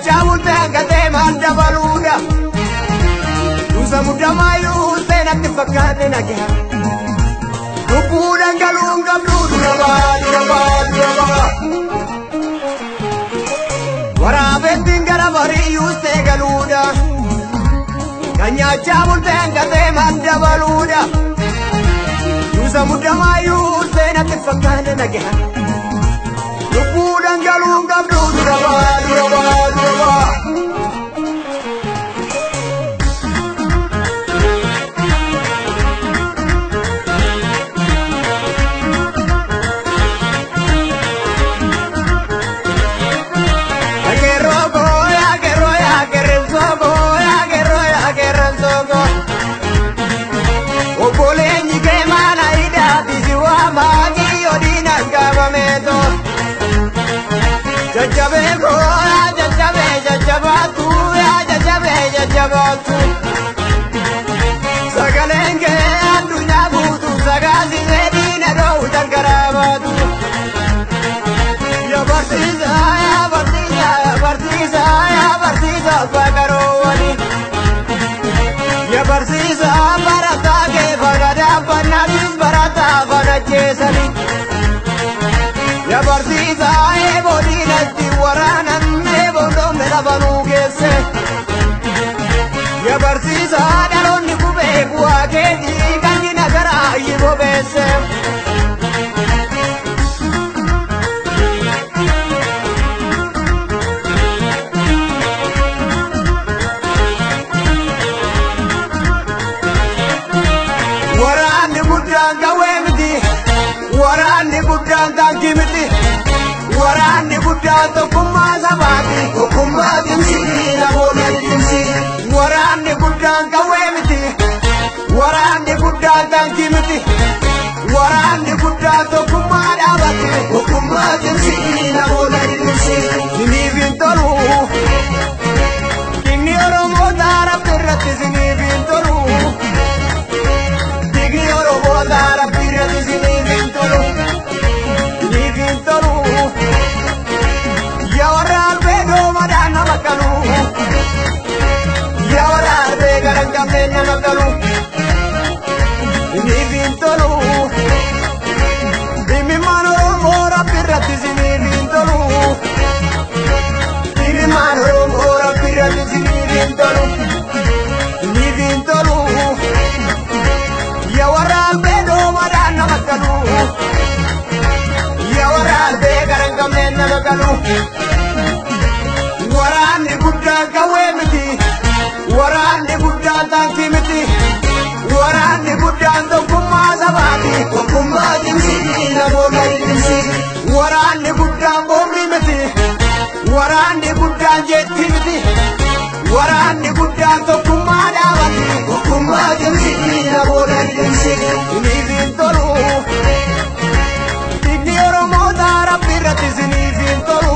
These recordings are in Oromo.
nyaachaa bultee hanqatee maal dabaluudha? Duusa muddamaayyuu seenatti fakkaate nagaa. Lubbuu dhangaluun qabdu dura baa dura baa dura baa. Waraabettiin gara bariyyuu seegaluudha. Kan nyaachaa bultee hanqatee maal dabaluudha? Duusa muddamaayyuu seenatti fakkaate nagaa. Lubbuu dhangaluun qabdu dura baa dura baa dura baa. Sagaleen kee addunyaa guutuu sagaasisee diina dhoowwu jalqarabaatu. Yaa barsiisaa yaa barsiisaa yaa barsiisaa yaa barsiisaa baqaroowwani. Yaa barsiisaa barataa kee fagadaa fannaatis barataa fanacheessani. Yaa barsiisaa eeboo diinatti waraanan eeboo dhoomne lafanuu geesse. Yaa barsiisaa dhaloonni qubee bu'aa keetii kan diina garaa bobeesse. Waraanni guddaan qawwee miti, waraanni guddaan taankii miti, waraanni guddaan tokkummaa sabaati. Tokkummaa cimsii namoota cimsii. Waraanni guddaan qawwee miti, waraanni guddaan taankii miti, waraanni guddaan tokkummaa dhaabati. Tokkummaa cimsii namoota cimsii. Siniif hin tolu, dhiigni Oromoota Rabbi irratti siniif hin tolu. Dhiigni Oromoota Rabbi irratti siniif hin tolu. Siniif hin tolu. Yaa warra albee doomadhaan nama qalu. Yaa warra albee gara hin qabneen nama qalu. Siniif hin tolu. Dhimmimaan Oromoo Rabbi irratti siniif hin tolu. Dhimmimaan Oromoo Rabbi irratti siniif hin tolu. Siniif hin tolu. Yaa warra albee doomadhaan nama qalu. Yaa warra albee gara hin qabneen nama qalu. Waraanni guddaan qawwee miti. Waraanni guddaan taankii miti. Waraanni guddaan tokkummaa sabaati. Tokkummaa cimsii namoota cimsii. Waraanni guddaan boombii miti. Waraanni guddaan jeettii miti. Waraanni guddaan tokkummaa dhaabati. Tokkummaa cimsii namoota cimsii. Siniif hin tolu. Dhiigni Oromoota Rabbi irratti siniif hin tolu.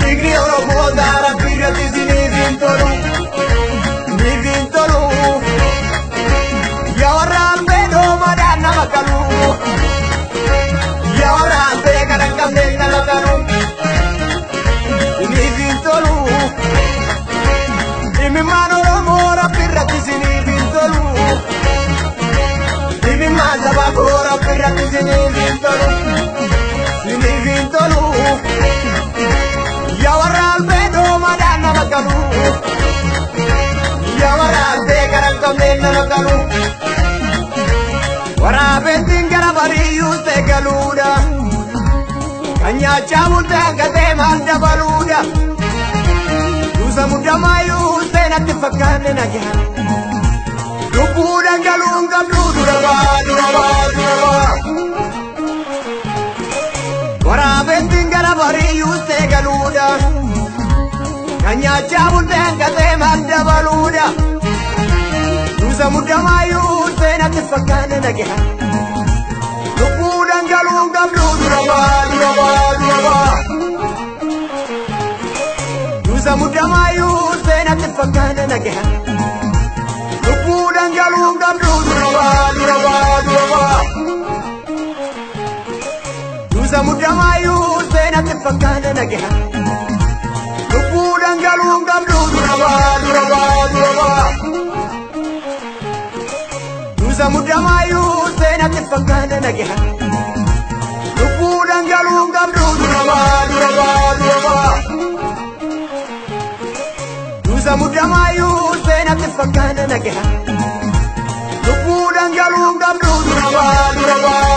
Dhiigni Oromoota Rabbi irratti siniif hin tolu. Siniif hin tolu. Yaa warra albee doomadhaan nama qalu. Yaa warra albee gara hin qabneen nama qalu. Siniif hin tolu. Dhimmimaan Oromoo Rabbi irratti siniif hin tolu. Dhimmimaan saba koo Rabbi irratti siniif hin tolu. Siniif hin tolu. Yaa warra albee doomadhaan nama qalu. Yaa warra albee gara hin qabneen nama qalu. Waraabettiin gara bariyyuu seegaluudha. Kan nyaachaa bultee hanqatee maal dabaluudha? Duusa muddamaayyuu seenatti fakkaate nagaa. Lubbuu dhangaluun qabdu dura baa dura baa dura baa. Waraabettiin gara bariyyuu seegaluudha. Kan nyaachaa bultee hanqatee maal dabaluudha? Duusa muddamaayyuu seenatti fakkaate nagaa. Lubbuu dhangaluun qabdu dura baa dura baa dura baa. Duusa muddamaayyuu seenatti fakkaate nagaa. Lubbuu dhangaluun qabdu dura baa dura baa dura baa. Duusa muddamaayyuu seenatti fakkaate nagaa. Dhangala'uun qabdu dura baa dura baa dura baa. Duusa muddamaayyuu seenatti fakkaata nagaha. Lubbuu dhangala'uun qabdu dura baa dura baa dura baa. Duusa muddamaayyuu seenatti fakkaata nagaha. Lubbuu dhangala'uun qabdu dura baa dura baa.